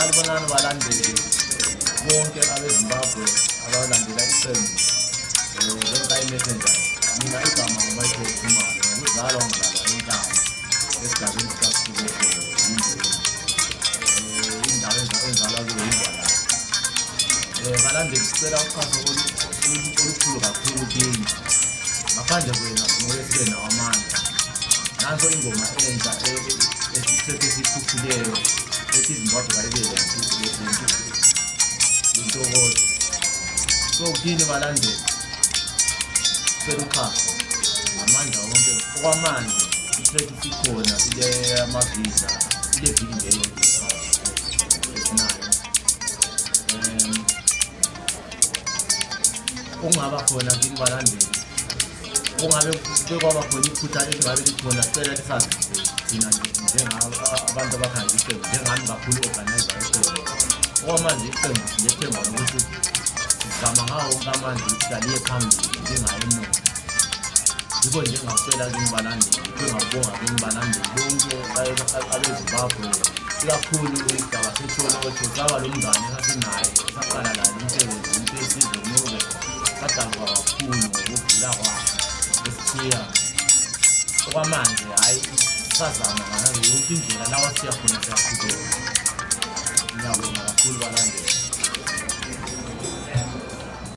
Sanibonani balandeli bonke abeZimbabwe abalandela iqembu leNkayi Messengers. Mina igama nguMichael Khumalo, ngokuzalwa ngizalwa eNkayi esigabeni sikaSiboko yinduna. Indawo engizalwa kuyo yiNgwalala. Balandeli sicela uxhaso olukhulu kakhulu kini. Ngaphandle kwenu asingeke sibe nawo amandla. Nanso ingoma entsha esithethe esikhuphileyo ethi iZimbabwe kayibe lentokozo. So kini balandeli sicela uxhaso ngamandla wonke. Okwamanje i-track isikhona ile amavisa ile viki nje eyodwa esinayo. Okungaba khona kini balandeli, okungabe bekwaba khona iphutha elingabe likhona, sicela lisazise thina njengabantu abakhangela iqembu, njengami kakhulu organizer weqembu. Okwamanje iqembu silethemba lokuthi sizama ngawo wonke amandla ukuthi aliye phambili lingayi emuva. Yikho nje engingakutshela kini balandeli, yikho engingakubonga kini balandeli bonke abeZimbabwe, ikakhulu isigaba seTsholotsho. Saba lo mngane esasinaye, saqala naye lo msebenzi uMpesizwe Ncube, sadabuka kakhulu ngokugula kwakhe esithiya. Okwamanje hhayi, sisazama ngayo yonke indlela, lawa siya khona siyaqhubeka. Ngiyabonga kakhulu balandeli.